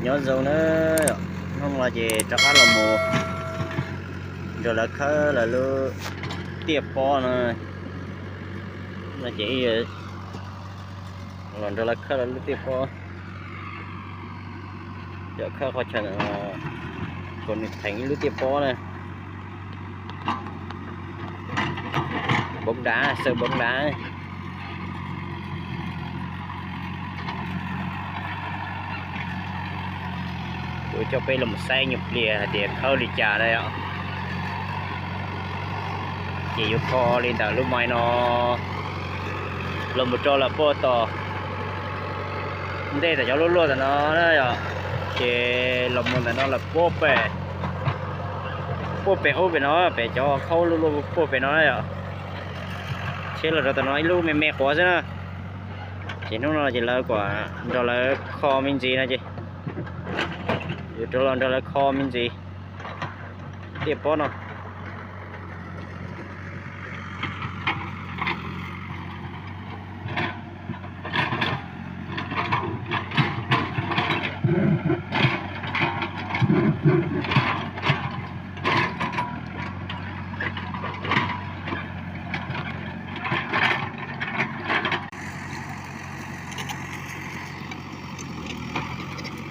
Nyob zoo na, hnub no ces rov qab los mus nrog lawv khawb lawv lub tiaj pob no, no ces los nrog lawv khawb lawv lub tiaj pob, yog khawb qhov chaw kom nws theev ib lub tiaj pob na. Npoo dav, xaws npoo dav. Kuv coj peb los saib nyuag pliag hais tias khawb li cas na yom. Ces yuav kho li ntawm lub mais no los mus rau lawm puag tom ntej tom cov luaj luaj tom no na yom. Ces los mus ntawm no lawm puag pem, puag pem ub pem no, pem cov khaub luaj luaj puag pem no na yom. Thiab los rau tom no ib lub me me quav xwb na. Ces hnub no ces lawv kom nrog lawv kho me ntsis no ces yuav rov los nrog lawv kho me ntsis tiaj pob no.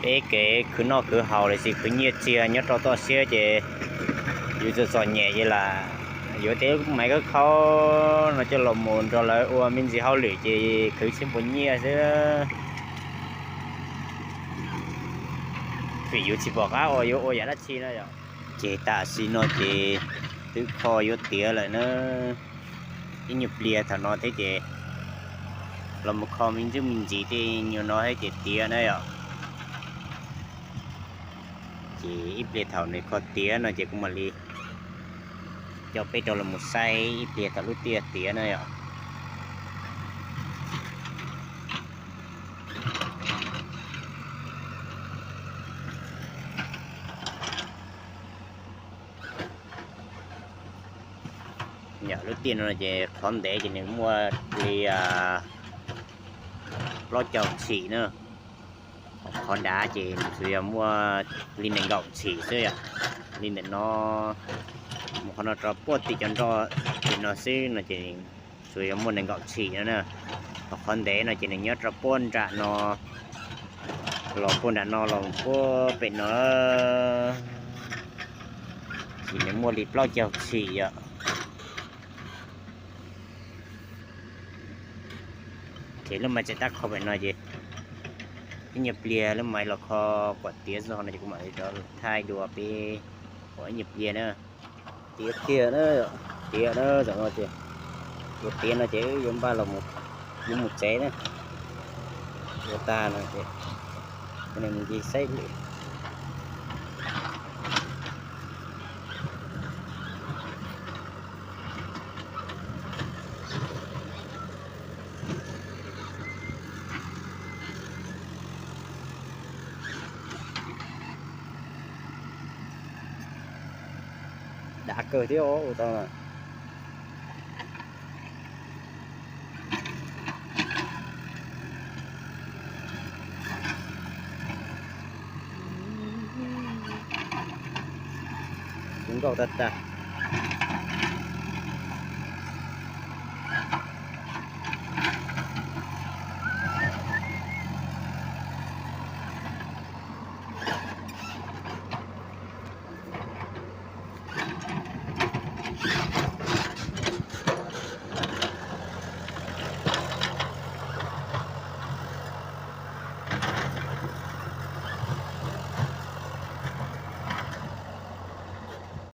Peb kev khwv noj khwv haus los sis khwv nyiaj txiag nyob rau toj siab ces yus txom txom nyem ces lam yuav tej lub maiv khawb khaub no coj los mus nrog lawv ua me ntsis hauj lwm ces khwv tsis npaum nyiaj xwb. Vim yus tsis pom qab uas yuav ua yam dab tsi na yom. Ces tam sim no ces twb kho yuav tiav lawm na. Ib nyuag pliag thaum no thiab ces los mus kho me ntsuj me ntsis tej nyuag no thiab ces tiav na yom. Ces ib pliag thaum nws kho tiav no ces kuv mam li coj peb rov los mus saib ib pliag thaum lub tiaj tiav na yom. Yog lub tiaj no ces qhov ntev ces nws muaj li plaub caug tshim na. Qhov dav ces tsuas yog muaj li nees nkaum tshim xwb yom. Li ntawm no mus qhov no rau puag tim cov nroj tim no xwb no ces tsuas yog muaj nees nkaum tshim no na. Ho qhov ntev no ces nws nyob rau puag nram no los puag nram no los puag pem no ces nws muaj li plaub caug tshim yom. Ces lub maiv tseem tab kho pem no ces ib nyuag pliag lub maiv los kho kom tiav txog no ces kuv mam li rov thaij dua peb ua ib nyuag pliag na. Tiav kiag na, tiav na, tam no ces ua tiav no ces yuav npaj los, yuav mus tsev na. Ua tag no ces mus ncig saib lwm. Dav kawg thiab ua tau. Kuv nkauj tag tag.